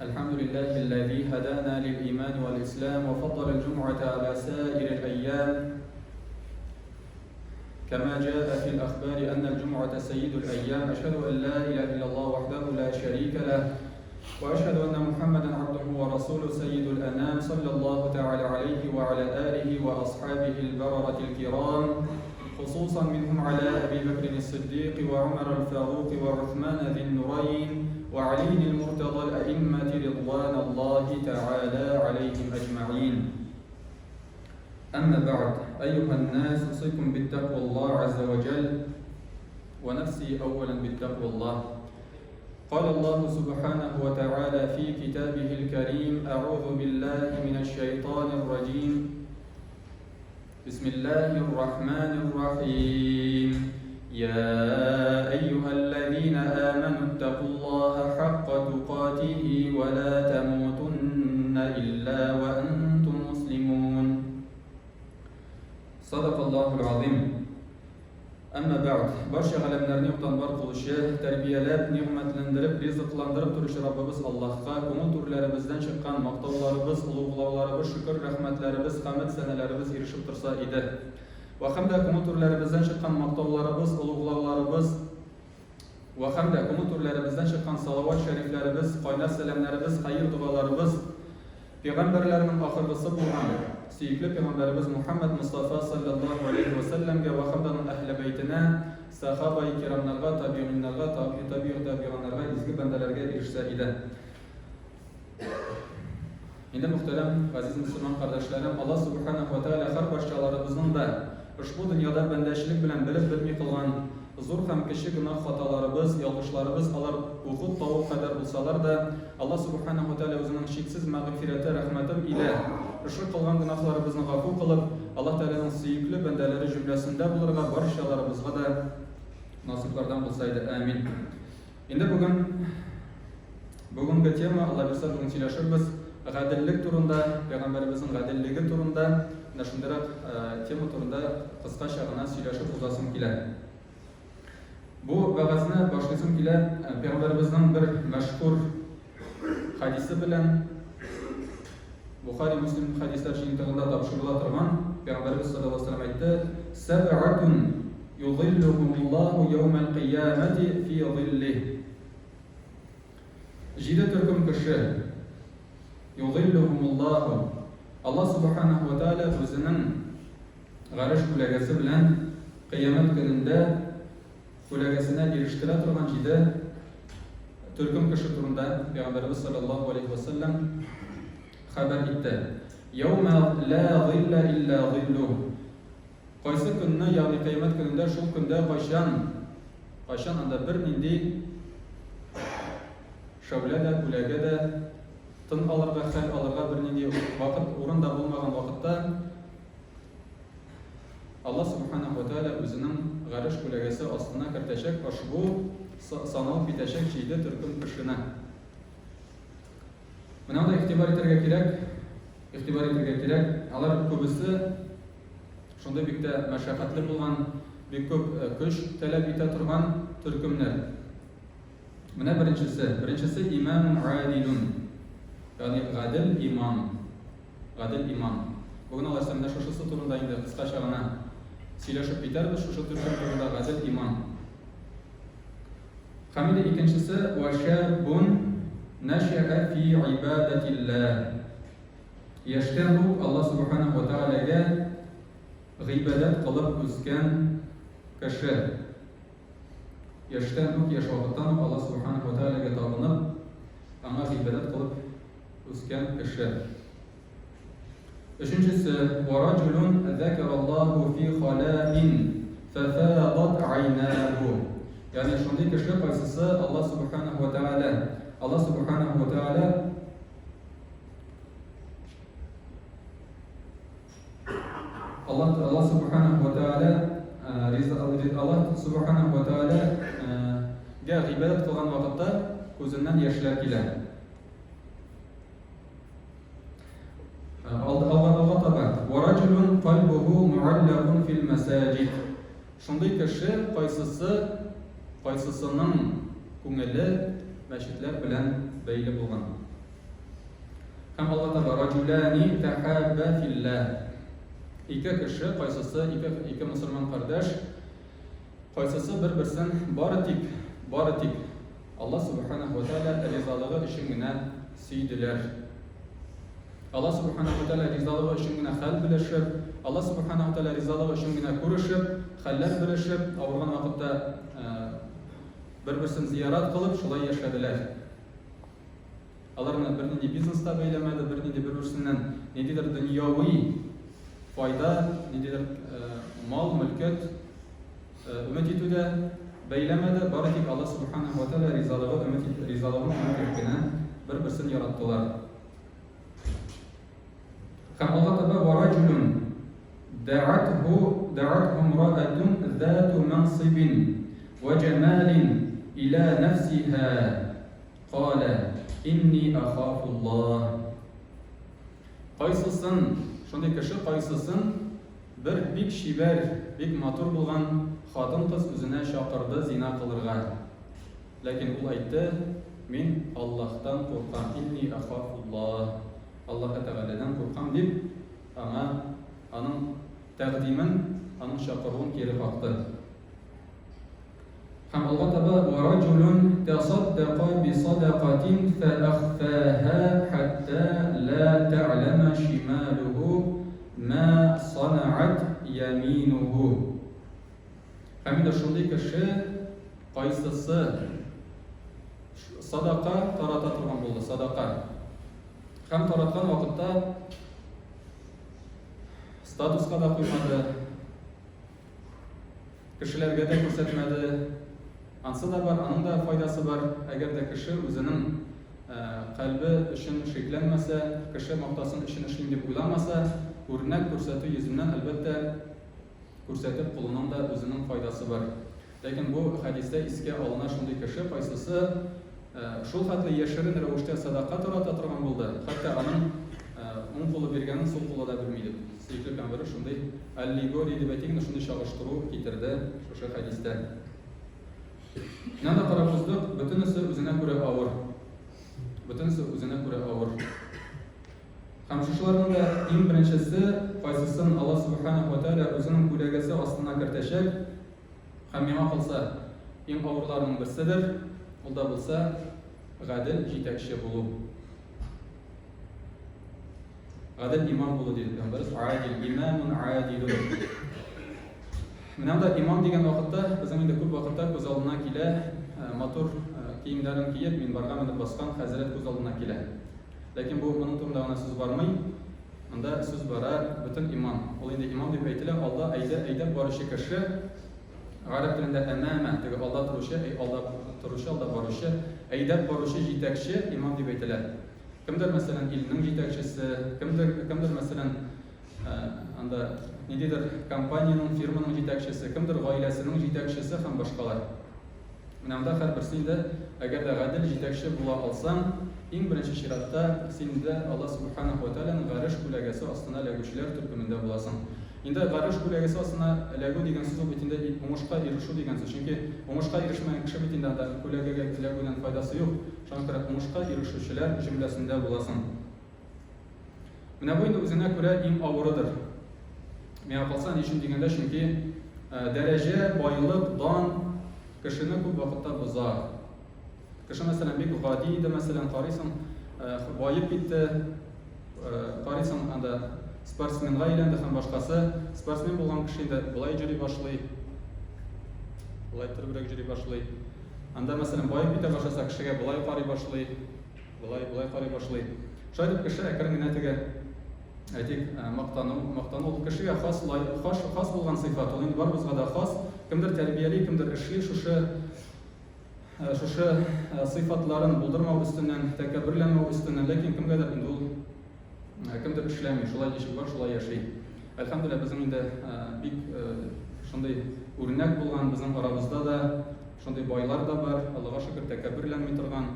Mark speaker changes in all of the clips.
Speaker 1: الحمد لله الذي هدانا للإيمان والإسلام وفضل الجمعة على سائر الأيام كما جاء في الأخبار أن الجمعة سيد الأيام أشهد أن لا إله إلا الله وحده لا شريك له وأشهد أن محمدا عبده ورسوله سيد الأنام صلى الله تعالى عليه وعلى آله وأصحابه البررة الكرام خصوصا منهم على أبي بكر الصديق وعمر الفاروق وعثمان ذي النورين وعلي المرتضى الأئمة رضوان الله تعالى عليهم أجمعين أما بعد أيها الناس أوصيكم بالتقوى الله عز وجل ونفسي أولا بالتقوى الله قال الله سبحانه وتعالى في كتابه الكريم أعوذ بالله من الشيطان الرجيم بسم الله الرحمن الرحيم يا أيها الذين آمنوا اتقوا الله حق تقاته ولا تموتن إلا وأنتم مسلمون صدق الله العظيم Әмма бәгъд, барча галәмнәрне юктан бар кылучы, тәрбияләп, нигъмәтләндереп, ризыкландырып торучы Раббыбыз Аллаһка, күңел түрләребездән чыккан мактауларыбыз, олуглауларыбыз, шөкер-рәхмәтләребез, хәмед-сәнәләребез ирешеп торса иде. Вә һәм дә күңел түрләребездән чыккан мактауларыбыз, олуглауларыбыз, вә һәм дә күңел түрләребездән чыккан салават-шәрифләребез, кайнар сәламнәребез, хәер-догаларыбыз, Пәйгамбәрләрнең ахыргысы булган сөекле пәйгамбәребез Мухәммәд Мостафа салләллаһу галәйһи вә сәлләмгә вә һәм дә аның әһле бәйтенә, сәхабаи кирамнарга, табигыйннарга, табигый табигый табигыннарга, изге бәндәләргә ирешсә иде. Инде мөхтәрәм, газиз мөселман кардәшләрем, Аллаһ Субханаһу ва Тәгалә һәрбарчаларыбызның да ошбу дөньяда бәндәчелек белән белеп-белми кылган Зур һәм кече гөнаһ хаталарыбыз, ялгышларыбыз алар Ухуд тавы кадәр булсалар да, Аллаһ Сүбхәнәһү вә Тәгалә Үзенең чиксез мәгъфирәте, рәхмәте илә шушы кылган гөнаһларыбызны гафу кылып, Аллаһ Тәгаләнең сөекле бәндәләре җөмләсендә булырга барчаларыбызга да насыйплардан булса иде. Амин. Инде бүген бүгенге тема, Алла бирсә, бүген сөйләшербез гаделлек турында, пәйгамбәребезнең гаделлеге турында, менә шундыйрак э, тема турында кыскача гына сөйләшеп узасым килә. Бу вәгазьне башлыйсым килә э, пәйгамбәребезнең бер мәшһүр хадисе белән Бухари Муслим хадисләр җыентыгында тапшырыла торган пәйгамбәребез саллаллаһу алейһи ва сәлләм әйтте: "Сәб'атун юзиллухумуллаһу яумәл кыямәти фи зиллих". Җиде төркем кеше юзиллухумуллаһу Аллаһ субханаһу ва тааля үзенең гареш күләгәсе белән кыямәт көнендә күләгәсенә ирештерә торган җиде төркем кеше турында Пәйгамбәребез саллаллаһу алейһи ва сәлләм хәбәр итте. Яумә ла зилла илля зиллу. Кайсы көнне, ягъни кыямәт көнендә, шул көндә кайчан, кайчан анда бернинди шәүлә дә, күләгә дә, тын алырга, хәл алырга бернинди вакыт, урын да булмаган вакытта Аллаһ Субханаһу ва Тааля үзенең гареш күләгәсе астына кертәчәк ошбу саналып китәчәк җиде төркем кешене. Менә монда игътибар итәргә кирәк, игътибар итәргә кирәк. Алар күбесе шундый бик тә мәшәкатьле булган, бик күп э, көч таләп итә торган төркемнәр. Менә беренчесе, беренчесе имам адилун. Ягъни гадел имам. Гадел имам. Бүген алайса менә шушысы турында инде кыскача гына сөйләшеп китәрбез, шушы төркем турында гадел имам. Һәм инде икенчесе вә шаббун нәшәә фи ибадәтилләһ. Яшьтән үк Аллаһ субханаһу ва тәгаләгә гыйбадәт кылып үскән кеше. Яшьтән үк, яшь вакыттан үк Аллаһ субханаһу ва тәгаләгә табынып, аңа гыйбадәт кылып үскән кеше. Өченчесе, Вә раҗулун зәкәраллаһу фи халаин фәфадат гайнаһу. Ягъни шундый кеше, кайсысы Аллаһ субханаһу ва тәгалә, Аллаһ субханаһу ва тәгалә Аллаһ Аллаһ субханаһу ва тәгалә Аллаһ субханаһу ва тәгалә гә гыйбадәт кылган вакытта күзеннән яшьләр килә. Алга алга таба. Ва раҗулун кальбуху муаллакун фил мәсаҗид. Шундый кеше, кайсысы кайсысының күңеле мәчетләр белән бәйле булган. Һәм алга таба раҗулани тәхабба филлаһ. Ике кеше, кайсысы ике мусульман кардәш, кайсысы бер-берсен бары тик, бары тик Алла субханаһу ва тааля ризалыгы өчен генә сөйделәр. Алла субханаһу ва тааля ризалыгы өчен генә хәл белешеп, Алла субханаһу ва тааля ризалыгы өчен генә күрешеп, хәлләр белешеп, авырган вакытта бер-берсен зиярат кылып, шулай яшәделәр. Аларны бернинди бизнес та бәйләмәде, бернинди бер-берсеннән ниндидер дөньяви файда, ниндидер мал, мөлкәт өмет итү дә бәйләмәде, бары тик Алла субханаһу ва тааля ризалыгы өмет ит, ризалыгын өмет итеп кенә бер-берсен яраттылар. Һәм алга таба ва раҗулун дa'атху дa'атху имраатун зату мансибин ва җамалин иля нафсиха Калә, инни ахафуллаһ. Кайсысын, шундый кеше кайсысын бер бик чибәр, бик матур булган хатын-кыз үзенә чакырды зина кылырга. Ләкин ул әйтте, Мин Аллаһтан куркам, инни ахафуллаһ, Аллаһы Тәгаләдән куркам, дип, аңа аның тәкъдимен, аның чакыруын кире какты. Һәм алга таба ва раҗулун тасаддака би садакатин фа ахфаһа хатта ла та'лама шималуху ма санаат яминуху. Һәм инде шундый кеше кайсысы садака тарата торган булды, садака. Һәм тараткан вакытта статуска да куймады, Кешеләргә дә күрсәтмәде. Ансы да бар, аның да файдасы бар. Әгәр дә кеше үзенең кальбе өчен шикләнмәсә, кеше мактасын өчен эшлим дип уйламаса, үрнәк күрсәтү йөзеннән, әлбәттә, күрсәтеп кылуның да үзенең файдасы бар. Ләкин бу хәдистә искә алына шундый кеше, кайсысы шул хәтле яшерен рәвештә сәдака тарата торган булды, хәтта аның уң кулы биргәнен сул кулы да белми дип. Сөекле пәйгамбәребез шундый аллегория дип әйтик инде, шундый чагыштыру китерде шушы хәдистә. Менә дә карап уздык, бөтенесе үзенә күрә авыр. Бөтенесе үзенә күрә авыр. Һәм шушыларның да иң беренчесе, кайсысын Аллаһ субханаһу ва тааля үзенең күләгәсе астына кертәчәк, һәм миңа калса, иң авырларының берседер, ул да булса гадел җитәкче булу. Гадел имам булу диде пәйгамбәребез. Адил, имамун адилун. Менә монда имам дигән вакытта безнең инде күп вакытта күз алдына килә матур киемнәрен киеп минбарга менеп баскан хәзрәт күз алдына килә. Ләкин бу моның турында гына сүз бармый. Монда сүз бара бөтен имам. Ул инде имам дип әйтелә, алда әйдә әйдәп баручы кеше. Гарәп телендә әмәмә, теге алда торучы, алда торучы, алда баручы, әйдәп баручы җитәкче имам дип әйтелә. Кемдер, мәсәлән, илнең җитәкчесе, кемдер, кемдер, мәсәлән, анда ниндидер компаниянең, фирманың җитәкчесе, кемдер гаиләсенең җитәкчесе һәм башкалар. Менә монда һәрберсе инде, әгәр дә гадел җитәкче була алсаң, иң беренче чиратта син инде Алла Субханаһу ва Тааляның гареш күләгәсе астына эләгүчеләр төркемендә буласың. Инде гареш күләгәсе астына эләгү дигән сүз ул бит инде уңышка ирешү дигән сүз. Чөнки уңышка ирешмәгән кеше бит инде анда күләгәгә эләгүдән файдасы юк. Шуңа күрә уңышка ирешүчеләр җөмләсендә буласың. Менә бу инде үзенә күрә иң авырыдыр. Миңа калса, ни өчен дигәндә, чөнки дәрәҗә, байлык, дан кешене күп вакытта боза. Кеше, мәсәлән, бик гади иде, мәсәлән, карыйсың, баеп китте, карыйсың, анда спортсменга әйләнде һәм башкасы. Спортсмен булган кеше инде болай йөри башлый, болай торыбрак йөри башлый. Анда, мәсәлән, баеп китә башласа, кешегә болай карый башлый, болай, болай карый башлый. Шулай итеп, кеше әкрен генә теге, әйтик, мактану, мактану ул кешегә хас, хас, хас булган сыйфат, ул инде барыбызга да хас. Кемдер тәрбияли, кемдер эшли шушы шушы сыйфатларын булдырмау өстеннән, тәкәбберләнмәү өстеннән, ләкин кемгәдер инде ул кемдер эшләми, шулай ничек бар, шулай яши. Әлхәмдүлилләһ, безнең инде бик шундый үрнәк булган, безнең арабызда да шундый байлар да бар, Аллага шөкер, тәкәбберләнми торган,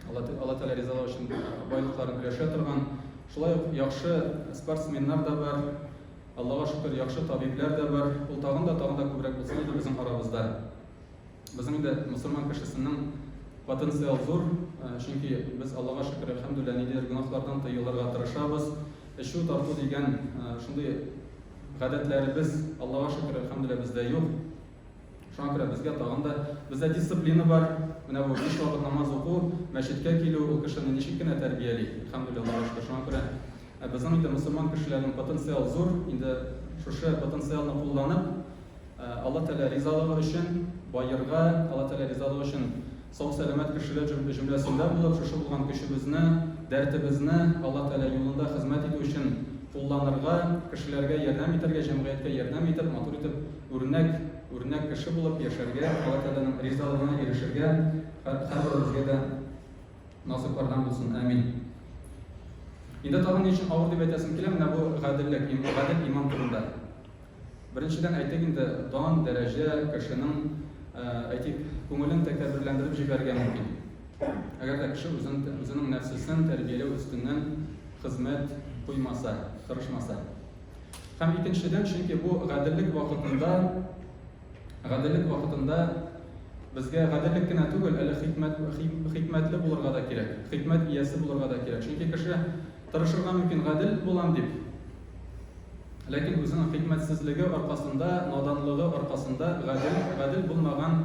Speaker 1: Алла Алла Тәгалә ризалыгы өчен байлыкларын өләшә торган. Шулай ук яхшы спортсменнар да бар, Аллага шөкер, яхшы табибләр дә бар. Ул тагын да, тагын да күбрәк булсын иде безнең арабызда. Безнең инде мөселман кешесенең потенциал зур. Чөнки без, Аллага шөкер, әлхәмдүлилләһ, ниндидер гөнаһлардан тыелырга тырышабыз. Эчү, тарту дигән шундый гадәтләребез, Аллага шөкер, әлхәмдүлилләһ, бездә юк. Шуңа күрә безгә тагын да, бездә дисциплина бар. Менә бу биш вакыт намаз уку, мәчеткә килү, ул кешене ничек кенә тәрбияли. Әлхәмдүлилләһ, Аллага шөкер. Шуңа күрә безнең инде мөселман кешеләренең потенциал зур. Инде шушы потенциалны кулланып, Алла Тәгалә ризалыгы өчен баерга, Алла Тәгалә ризалыгы өчен сау-сәламәт кешеләр җөмләсендә булып, шушы булган көчебезне, дәртебезне Алла Тәгалә юлында хезмәт итү өчен кулланырга, кешеләргә ярдәм итәргә, җәмгыятькә ярдәм итеп, матур итеп үрнәк, үрнәк кеше булып яшәргә, Алла Тәгаләнең ризалыгына ирешергә һәрберебезгә дә насыйплардан булсын. Амин. Инде тагын ни өчен авыр дип әйтәсем килә, менә бу гаделлек, гадел имам турында. Беренчедән, әйтик инде, дан, дәрәҗә кешенең, әйтик, күңелен тәкәбберләндереп җибәрергә мөмкин. Әгәр дә кеше үзен, үзенең нәфсесен тәрбияләү өстеннән хезмәт куймаса, тырышмаса. Һәм икенчедән, чөнки бу гаделлек вакытында, гаделлек вакытында безгә гаделлек кенә түгел, әле хикмәт, хикмәтле булырга да кирәк, хикмәт иясе булырга да кирәк. Чөнки кеше тырышырга мөмкин гадел булам дип, Ләкин үзенең хикмәтсезлеге аркасында, наданлыгы аркасында гадел, гадел булмаган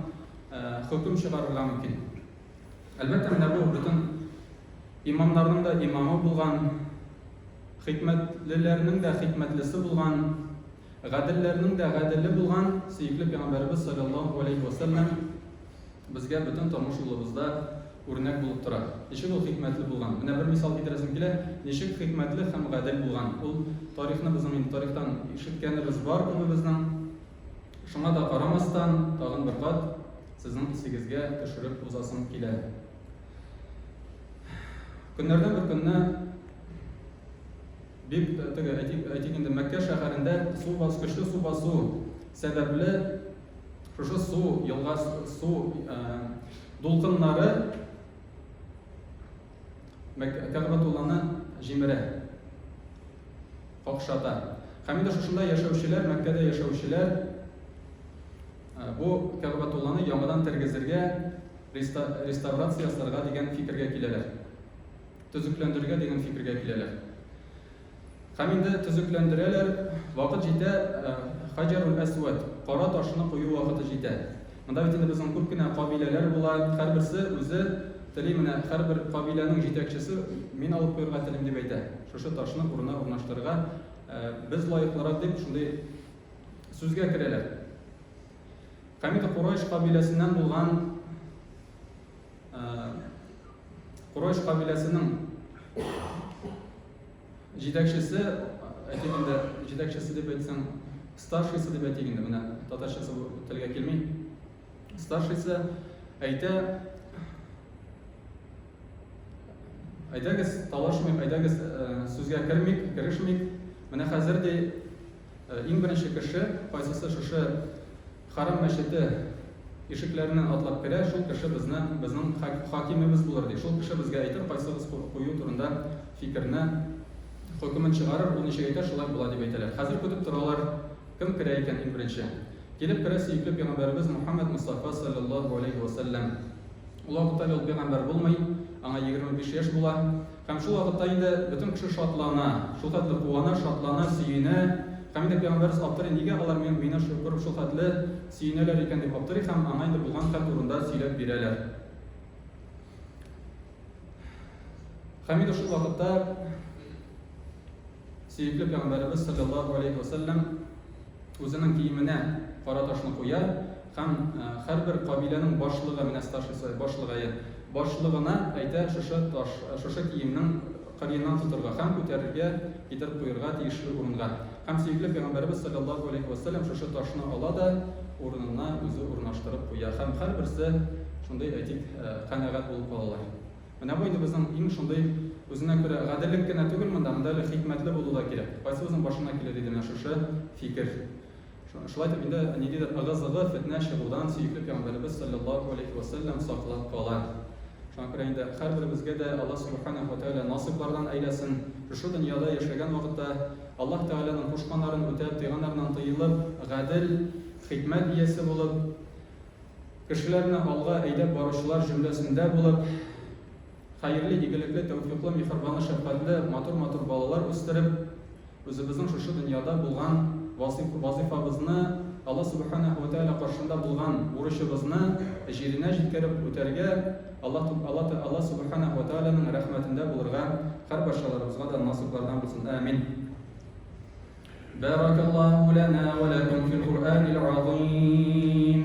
Speaker 1: хөкем чыгарырга мөмкин. Әлбәттә, менә бу бөтен имамнарның да имамы булган, хикмәтлеләрнең дә хикмәтлесе булган, гаделләрнең дә гаделе булган сөекле пәйгамбәребез саллаллаһу алейхи ва сәлләм безгә бөтен тормыш юлыбызда үрнәк булып тора. Ничек ул хикмәтле булган? Менә бер мисал китерәсем килә. Ничек хикмәтле һәм гадел булган? Ул тарихны безнең инде тарихтан ишеткәнебез бар күбебезнең. Шуңа да карамастан, тагын бер кат сезнең исегезгә төшереп узасым килә. Көннәрдән бер көнне бик теге әйтик, әйтик инде Мәккә шәһәрендә су бас, көчле су басу сәбәпле Шушы су, елга су дулкыннары Кәгъбәтулланы җимерә, какшата. Һәм инде шушында яшәүчеләр, Мәккәдә яшәүчеләр бу Кәгъбәтулланы яңадан тергезергә, реставрация ясарга дигән фикергә киләләр. Төзекләндерергә дигән фикергә киләләр. Һәм инде төзекләндерәләр, вакыт җитә, Хаҗәрул әсвәд, кара ташны кую вакыты җитә. Монда бит инде безнең күп кенә кабиләләр була, һәрберсе үзе тели, менә һәрбер кабиләнең җитәкчесе мин алып куерга телим дип әйтә. Шушы ташны урынына урнаштырырга без лаеклырак дип шундый сүзгә керәләр. Һәм инде Курайш кабиләсеннән булган Курайш кабиләсенең Җитәкчесе, әйтик инде, җитәкчесе дип әйтсәң, старшийсы дип әйтик инде, менә татарчасы бу телгә килми. Старшийсы әйтә, әйдәгез, талашмыйк, әйдәгез, сүзгә кермик, керешмик. Менә хәзер ди, иң беренче кеше, кайсысы шушы Харам мәчете ишекләреннән атлап керә, шул кеше безне, безнең хакимебез булыр, ди. Шул кеше безгә әйтер, кайсыгыз кую турында фикерне, хөкемен чыгарыр, ул ничек әйтә, шулай була, дип әйтәләр. Хәзер көтеп торалар, кем керә икән иң беренче. Килеп керә сөекле пәйгамбәребез Мухаммәд Мостафа салләллаһу алейһи вә сәлләм. Ул вакытта әле ул пәйгамбәр булмый, аңа 25 яшь була. Һәм шул вакытта инде бөтен кеше шатлана, шулхәтле куана, шатлана, сөенә. Һәм инде пәйгамбәребез аптырый, нигә алар мине күреп шулхәтле сөенәләр икән дип аптырый һәм аңа инде булган хәл турында сөйләп бирәләр. Һәм инде шул вакытта сөекле пәйгамбәребез саллаллаһу алейхи ва сәлләм үзенең киеменә кара ташны куя һәм һәрбер кабиләнең башлыгы, менә старшийсы, башлыгы, башлыгына әйтә шушы таш, шушы киемнең кырыеннан тотырга һәм күтәрергә, китереп куерга тиешле урынга. Һәм сөекле пәйгамбәребез салләллаһу алейһи вә сәлләм шушы ташны ала да урынына үзе урнаштырып куя һәм һәрберсе шундый, әйтик, канәгать булып калалар. Менә бу инде безнең иң шундый үзенә күрә гаделлек кенә түгел монда, монда әле хикмәтле булу да кирәк. Кайсыбызның башына килер иде менә шушы фикер. Шулай итеп инде ниндидер ыгы-зыгы, фетнә чыгудан сөекле пәйгамбәребез салләллаһу алейһи вә сәлләм саклап кала. Шуңа күрә инде һәрберебезгә дә Аллаһ субханаһу ва тәгалә насыйплардан әйләсен. Шушы дөньяда яшәгән вакытта Аллаһ Тәгаләнең кушканнарын үтәп, тыйганнарыннан тыелып, гадел, хикмәт иясе булып, Кешеләрне алга әйдәп баручылар җөмләсендә булып. Хәерле, игелекле, тәүфыйклы, миһербанлы, шәфкатьле, матур-матур балалар үстереп, үзебезнең шушы дөньяда булган вазыйфабызны, Алла Сүбхәнәһү вә Тәгалә каршында булган бурычыбызны җиренә җиткереп үтәргә, Алла Алла Алла Сүбхәнәһү вә Тәгаләнең рәхмәтендә булырга һәрбарчаларыбызга да насыйплардан булсын. Амин. بارك الله لنا ولكم في القرآن العظيم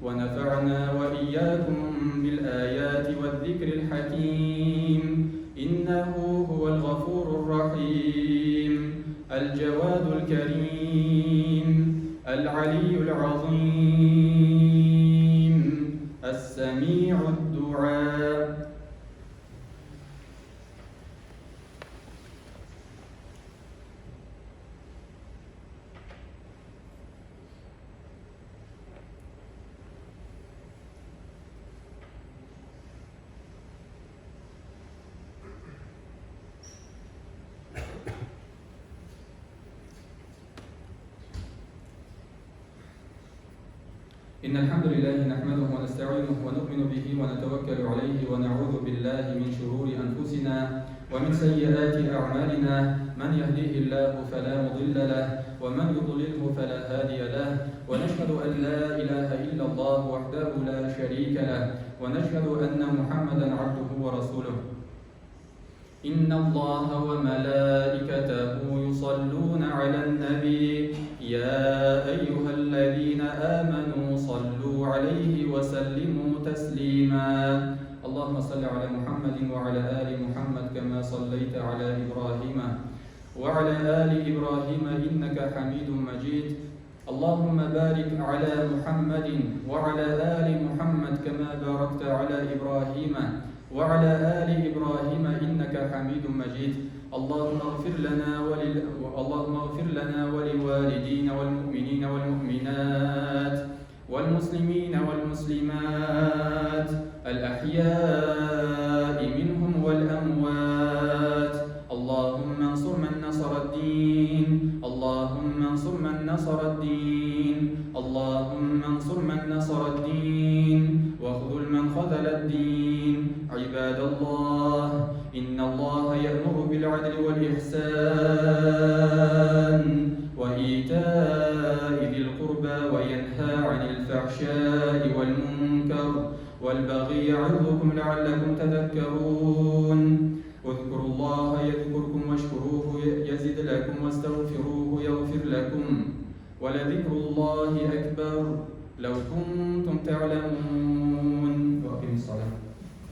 Speaker 1: ونفعنا وإياكم بالآيات والذكر الحكيم إنه هو الغفور الرحيم الجواد الكريم العلي العظيم السميع الدعاء. إن الحمد لله نحمده ونستعينه ونؤمن به ونتوكل عليه ونعوذ بالله من شرور أنفسنا ومن سيئات أعمالنا. من يهديه الله فلا مضل له ومن يضلله فلا هادي له، ونشهد أن لا إله إلا الله وحده لا شريك له، ونشهد أن محمدا عبده ورسوله. إن الله وملائكته يصلون على النبي يا أيها الذين آمنوا صلوا عليه وسلموا تسليما. اللهم صل على محمد وعلى آل محمد كما صليت على إبراهيم وعلى آل إبراهيم إنك حميد مجيد. اللهم بارك على محمد وعلى آل محمد كما باركت على إبراهيم وعلى آل إبراهيم إنك حميد مجيد. اللهم اغفر لنا اللهم اغفر لنا ولوالدينا والمؤمنين والمؤمنات والمسلمين والمسلمات الأحياء منهم والأموات. اللهم انصر من نصر الدين، اللهم انصر من نصر الدين، اللهم انصر من نصر الدين، واخذل من خذل الدين. عباد الله، إن الله يأمر بالعدل والإحسان وإيتاء ذي القربى وينهى عن الفحشاء والمنكر والبغي يعظكم لعلكم تذكرون. اذكروا الله يذكركم واشكروه يزد لكم واستغفروه يغفر لكم، ولذكر الله أكبر لو كنتم تعلمون. وأقيموا الصلاة.